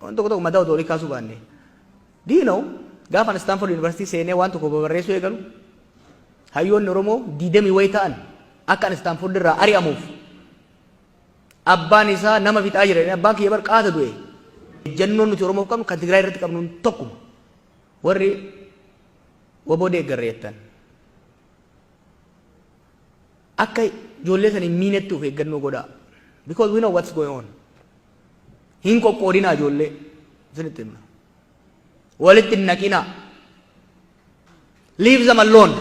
Waan tokko tokko mataa otoo olii kaasuu baanne. Do you know, gaafa ani Stanford University seenee waan tokko babarreessuu eegalu, hayyoonni Oromoo diidamii wayi ta'an akka ani Stanford irraa ari'amuuf abbaan isaa nama fixaa jira jedhanii abbaan kiyya bar qaata du'e. Ejjannoon nuti Oromoof qabnu kan Tigraay irratti qabnuun tokkuma. Warri waboo deeggarre jettan akka ijoollee san hin miinetti of eeggannoo godhaa. Because we know what's going on. Hin qoqqoodinaa ijoollee isinitti himna. Walitti hin naqinaa. Leave them alone.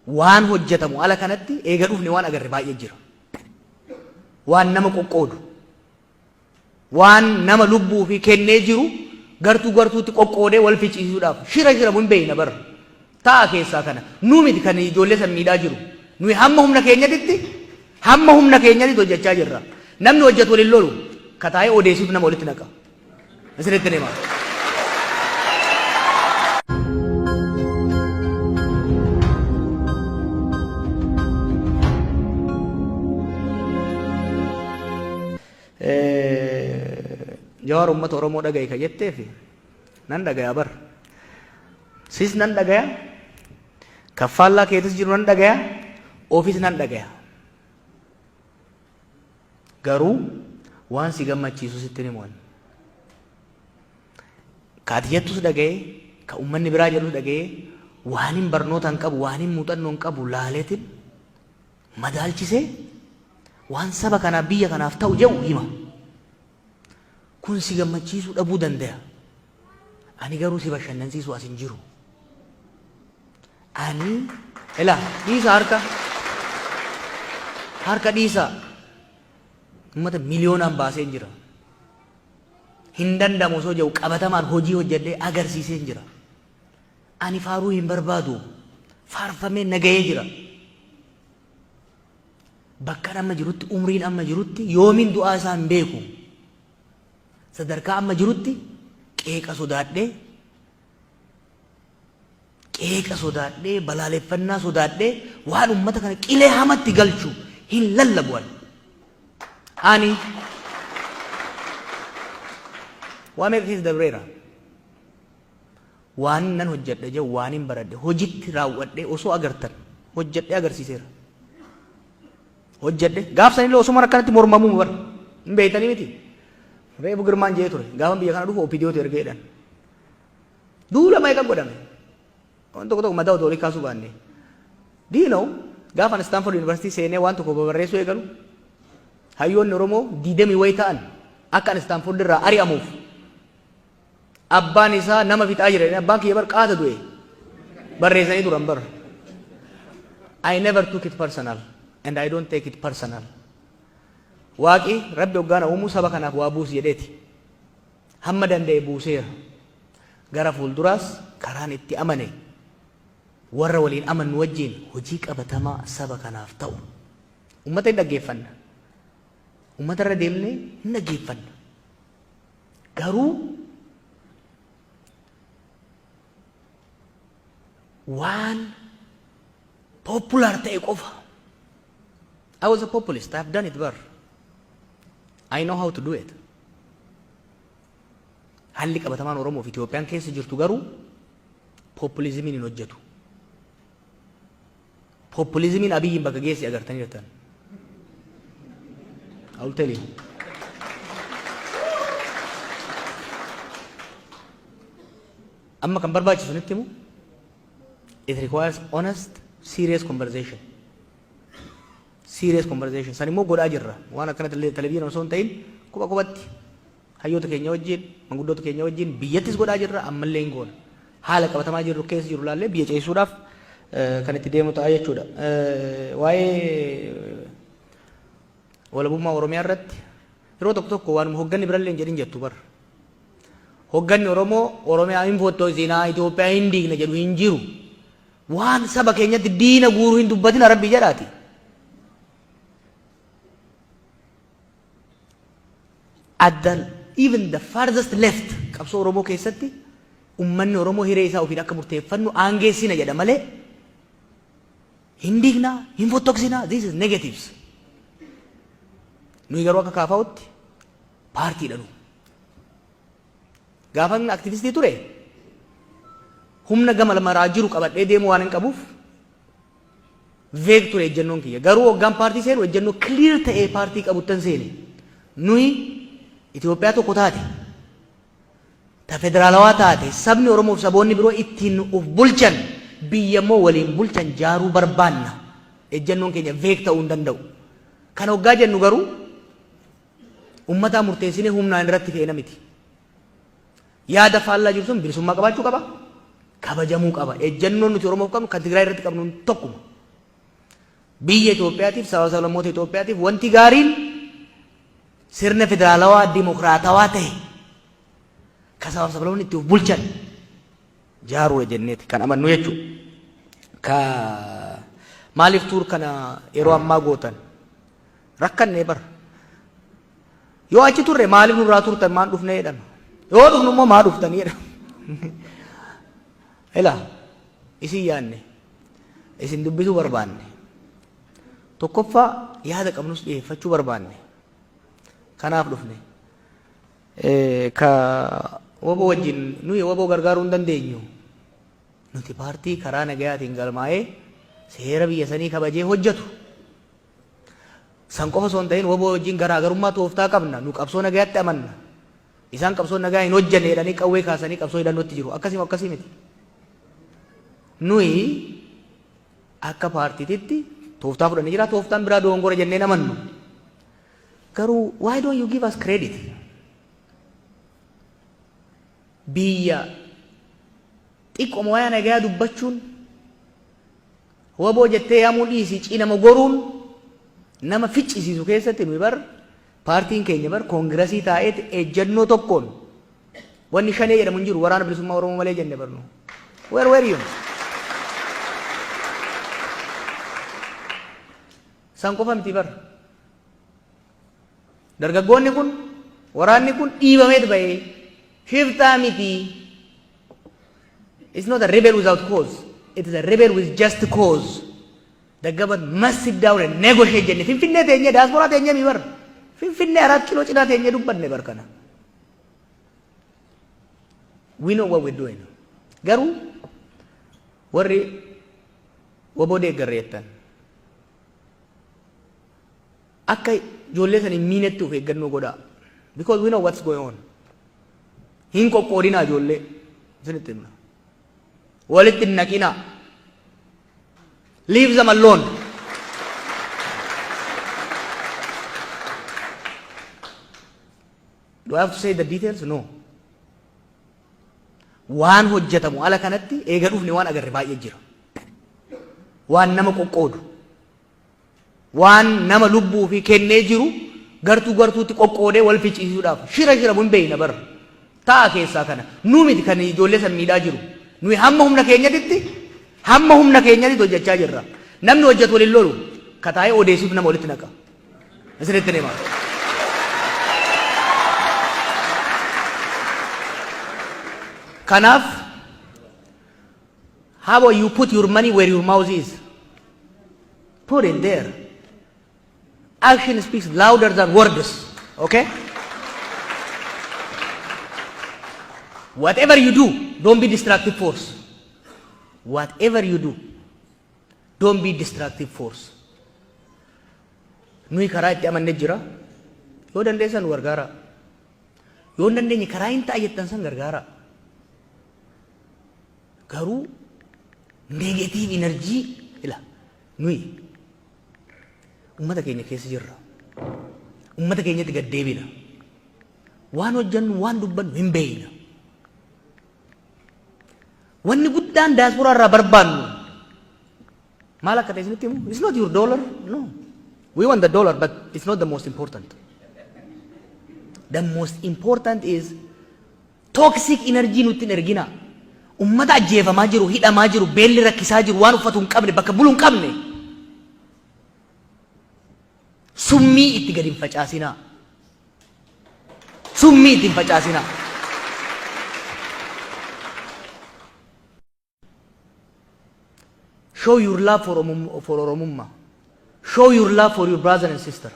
Waan hojjetamu ala kanatti eega dhufne waan agarre baay'ee jira. Waan nama qoqqoodu. Waan nama lubbuu fi kennee jiru gartuu gartuutti qoqqoodee wal ficcisiisuudhaaf shira shiramu hin beekna bara. Ta'a keessaa kana. Nu miti kan ijoollee san miidhaa jiru. Nuyi hamma humna keenyatitti hamma humna keenyatitti hojjechaa jirra. Namni hojjetu waliin lolu ka taa'ee odeessutu nama walitti naqa. Isinitti hima. Jawaar uummata Oromoo dhaga'i ka jetteefi nan dhagaya bar. Sis nan dhagaya, kan faallaa keetis jiru nan dhagaya, ofis nan dhagaya. Garuu waan si gammachiisu sitti himu ani. Ka ati jettus dhaga'ee, ka uummanni biraa jedhus dhaga'ee, waanin barnoota hin qabu, waanin muuxannoo hin qabu laaleetin madaalchisee waan saba kanaaf biyya kanaaf ta'u jedhu hima. Kun si gammachiisuu dhabuu dandaya. Ani garuu si bashannansiisuu as hin jiru. Ani ilaa dhiisa harka harka dhiisa uummata miliyoonaan baasee jira. Hin danda'amu osoo jedhu qabatamaan hojii hojjedhee agarsiisee jira. Ani faaruu hin barbaadu. Faarfamee nagahee jira. Bakkan amma jirutti, umriin amma jirutti yoomin du'aa isaa hin beeku. Sadarkaa amma jirutti qeeqa sodaadhee, qeeqa sodaadhee, balaaleffannaa sodaadhee waan ummata kana qilee hamatti galchu hin lallabu ani. Ani waa meeqa keessa dabreera. Waanin nan hojjedha jedhu waanin baradhe hojitti raawwadhee osoo agartan hojjedhee agarsiiseera. Hojjedhe gaaf sanillee osuma akkanatti mormamuu bar hin beektanii miti. Reefu Girmaan jedhee ture gaafa biyya kana dhufu OPDOtu ergee jedhan. Duula meeqa godhame. Waan tokko tokko mataa otoo olii kaasuu baanne. Do you know, gaafa ani Stanford University seenee waan tokko babarreessuu eegalu hayyoonni Oromoo diidamii wayi ta'an akka ani Stanford irraa ari'amuuf Abbaan isaa nama fixaa jira jedhanii abbaan kiyya bar qaata du'e barreessanii turan bar. I never took it personal and I don't take it personal. Waaqi rabbi hoggaana uumuu saba kanaaf waa buusi jedheeti. Hamma danda'e buuseera. Gara fuulduraas karaan itti amane warra waliin amannu wajjin hojii qabatamaa saba kanaaf ta'u. Ummata hin dhaggeeffanna. Ummata irra deemnee hin dhaggeeffanna. Garuu waan popular ta'e qofa. I was a populist. I have done it bar. I know how to do it. Haalli qabatamaan Oromoo fi Itoophiyaan keessa jirtu garuu populizimiin hin hojjetu. Populizimiin Abiyyiin bakka geessi agartanii jirtan. I will tell you. Amma kan barbaachisu nitti himu, it requires honest, serious conversation. Serious conversation. San immoo godhaa jirra. Waan akkana televizyiina osoo hin ta'in quba qubatti hayyoota keenya wajjin, manguddoota keenya wajjin biyyattis godhaa jirra, ammallee hin goona. Haala qabatamaa jirru keessa jiru laallee biyya ceesisuudhaaf kan itti deemu ta'a jechuudha. Waa'ee walabummaa Oromiyaa irratti yeroo tokko tokko waanuma hogganni birallee hin jedhin jettu bara. Hogganni Oromoo Oromiyaa hin fottoqsinaa, Itoophiyaa hin diigna jedhu hin jiru. Waan saba keenyatti diina guuruu hin dubbatina rabbi jedhaati. At the even the farthest left qabsoo Oromoo keessatti ummanni Oromoo hiree isaa ofiin akka murteeffannu aangeessina jedha malee hin diignaa, hin fottoqsinaa, this is negatives. Nuyi garuu akka kaafaa'utti paartiidha nu. Gaafan aktivistii ture humna gama maraa jiru qabadhee deemuu waan hin qabuuf vague ture ejjennoon kiyya. Garuu hoggaan paartii seenu ejjennoo clear ta'ee paartii qabuttan seene. Nuyi Itoophiyaa tokko taate, ta federaalawaa taate, sabni Oromoo fi saboonni biroo ittiin of bulchan, biyya immoo waliin bulchan jaaruu barbaanna. Ejjennoon keenya vague ta'uu hin danda'u. Kana hoggaa jennu garuu ummataa murteessinee humnaan irratti feena miti. Yaada faallaa jiru sun bilisummaa qabaachuu qaba, kabajamuu qaba. Ejjennoon nuti Oromoof qabnu kan Tigraay irratti qabnu tokkuma. Biyya Itoophiyaatiif, saba sablammoota Itoophiyaatiif wanti gaariin sirna federaalawaa dimokiraatawaa ta'e kan sabaaf sablammoonni itti of bulchan jaaruudha jenneeti kan amannu jechuudha. Ka maaliif tuur kana yeroo ammaa gootan? Rakkannee bara. Yoo achi turre maaliif nurraa turtan maan dhufnee jedhama. Yoo dhufnu immoo maa dhuftanii jedhama. Ilaa isin yaanne isin dubbisuu barbaanne. Tokkoffaa yaada qabnus dhiyeeffachuu barbaanne. Kanaaf dhufne. Ka waboo wajjin nuyi waboo gargaaruu hin dandeenyu. Nuti paartii karaa nagayaatiin galmaa'ee seera biyya sanii kabajee hojjetu. San qofa osoo hin ta'in wbo wajjin garaagarummaa tooftaa qabna. Nu qabsoo nagayaatti amanna. Isaan qabsoo nagayaa hin hojjanne jedhanii qawwee kaasanii qabsoo hidhannootti jiru. Akkasii moo akkasii miti? Nuyi akka paartiititti tooftaa fudhannee jira. Tooftaan biraa dogongora jennee hin amannu. Garuu why don't you give us credit? Biyya xiqqoma wayaa nagayaa dubbachuun Wbo jettee yaamuu dhiisii cinama goruun nama ficcisiisu keessatti nuyi bar paartiin keenya bar koongirasii taa'eeti ejjennoo tokkoon wanni shanee jedhamu hin jiru waraana bilisummaa Oromoo malee jenne bar nu. Where were you? San qofa miti bar. Dargaggoonni kun waraanni kun dhiibameet ba'ee shiftaa miti. It's not a rebel without cause. It is a rebel with just cause. The government must sit down and negotiate jenne. Finfinnee teenyee diaspora teenyee mi bar. Finfinnee Arat Kiloo cinaa teenyee dubbanne bar kana. We know what we're doing. Garuu warri waboo deeggarre jettan akka ijoollee san hin miinetti of eeggannoo godhaa. Because we know what's going on. Hin qoqqoodinaa ijoollee. Isinitti himna. Walitti hin naqinaa. Leave them alone. Do I have to say the details? No. Waan hojjetamu ala kanatti eega dhufne waan agarre baay'ee jira. Waan nama qoqqoodu. Waan nama lubbuu ofii kennee jiru gartuu gartuutti qoqqoodee wal ficcisiisuudhaaf shira shiramu hin beekna bar. Ta'a keessaa kana. Nu miti kan ijoollee san miidhaa jiru. Nuyi hamma humna keenyatitti hamma humna keenyatitti hojjechaa jirra. Namni hojjetu waliin lolu ka taa'ee odeessutu nama walitti naqa. Isinitti hima. Kanaaf how about you put your money where your mouth is? Put it there. Action speaks louder than words. Okay? Whatever you do, don't be destructive force. Whatever you do, don't be destructive force. Nuyi karaa itti amanne jira. Yoo dandeessan nu gargaara. Yoo hin dandeenye karaa hin ta'a jettan san gargaara. Garuu negative energy ila nuyi ummata keenya keessa jirra. Ummata keenyatti gad deebina. Waan hojjannu waan dubbannu hin beeyna. Wanni guddaan daasporaa irraa barbaannu maal akka ta'e isinitti himu? It's not your dollar. No. We want the dollar, but it's not the most important. The most important is Toxic energy nutti hin erginaa. Ummata ajjeefamaa jiru, hidhamaa jiru, beelli rakkisaa jiru, waan uffatu hin qabne, bakka bulu hin qabne. Summii itti gadi hin facaasinaa. Summii itti hin facaasinaa. Show your love for Oromummaa. Show your love for your brother and sister.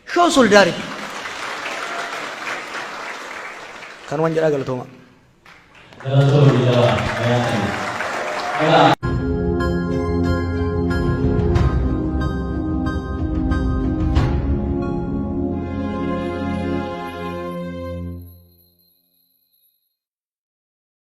Show solidarity. Kanuman jedhaa galatooma. Galatoomii jabaa. Egaa